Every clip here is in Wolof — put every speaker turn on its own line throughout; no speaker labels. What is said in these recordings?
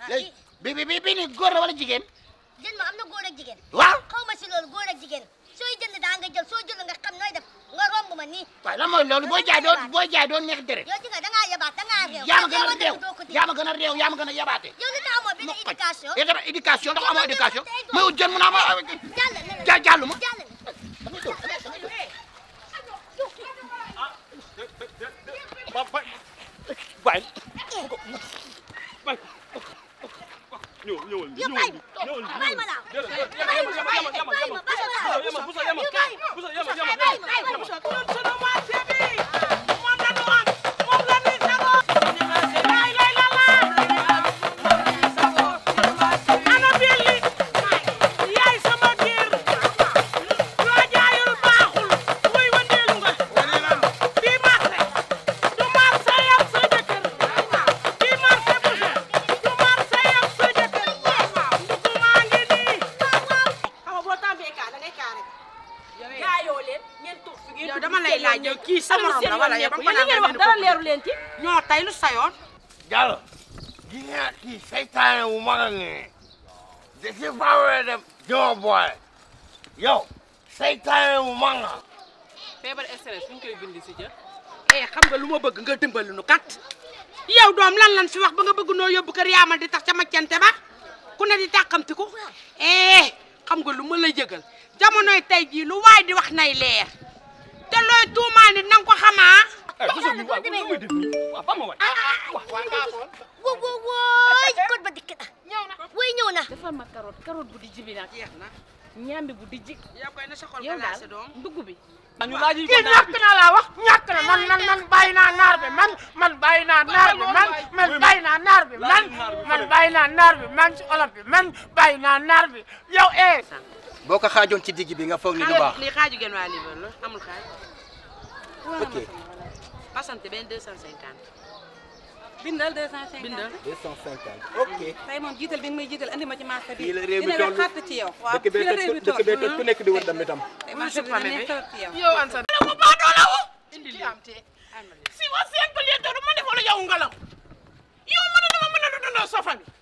léegi bi ni góor la wala jigéen.
jën ma am na góor ak jigéen.
waaw
xaw ma si loolu góor ak jigéen sooy jënd daa nga jël soo jël nga xam nooy def nga romb ma nii.
waaw lan mooy loolu booy jaay doo neex deret.
yow da ngaa yabaat da ngaa réew.
yaa ma gën a réew yaa ma gën a réew yaa ma gën a yabaate.
yow li tax amoo benn éducation.
éducation ndax amoo éducation may ut jën mu naa ma jàll ma. waay
yow dama lay laaj yow kii sama morom la wala yow ba ko
ngeen wax dara leeru leen ci
ñoo tay lu sayoon
Diallo gi nga kii seytaane wu mag a ngi de si fawee dem jama boole yow seytaane wu mag nga
feebar stress fu ñu koy bindi si jë
xam nga lu ma bëgg nga dimbali nu kat yow doom lan fi wax ba nga bëgg noo yóbbu kër yaamal di tax ca maccante ba ku ne di tàqamti ko xam nga lu ma la jëgal jamonoy tey jii lu waay di wax nay leer te looy tuumaal nit nanga ko xamaa.
woy code ba dikk na woy ñëw na.
defal ma carotte bu dijji bi nag.
jeex na
ñaambi bu dijji.
yaa koy na sa xol
yow
balaa sa
daal
doom
dugg bi.
ñu laaj yi
kii ñàkk na laa wax ñàkk na man bàyyi naa naar bi man bàyyi naa naar bi man bàyyi naa naar bi man bàyyi naa naar bi man ci olof bi man bàyyi naa naar bi yow
boo ko xaajoon ci digg bi nga foog ni du baax.
lii xaaju genn waa libre la amul xaaj.
ok.
passante benn 250.
bindal 250.
bindal
250. ok.
tey moom jiital bi nga may jiital andi ma ci marché bi.
fii la réew mi
dina
toll
xatt ci yow. waaw
dëkk bee toj ku nekk di wër dem itam.
tey marché bi dina neex trop ci yow.
yow Ansane
mu baadoo la wu indi li
am te si wa 5 litres ma defal yow ngalam yow mën na dama mën a dundal sa famille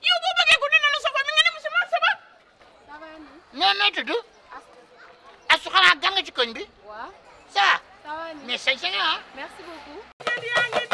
yow boo bëggee ko dundal sa famille nga dem si marché ba
mais tudd asu xanaa gan nga ci koñ bi.
waaw
ça
ça va
mais sañ-sañ ah.
merci beaucoup.
yaa ngi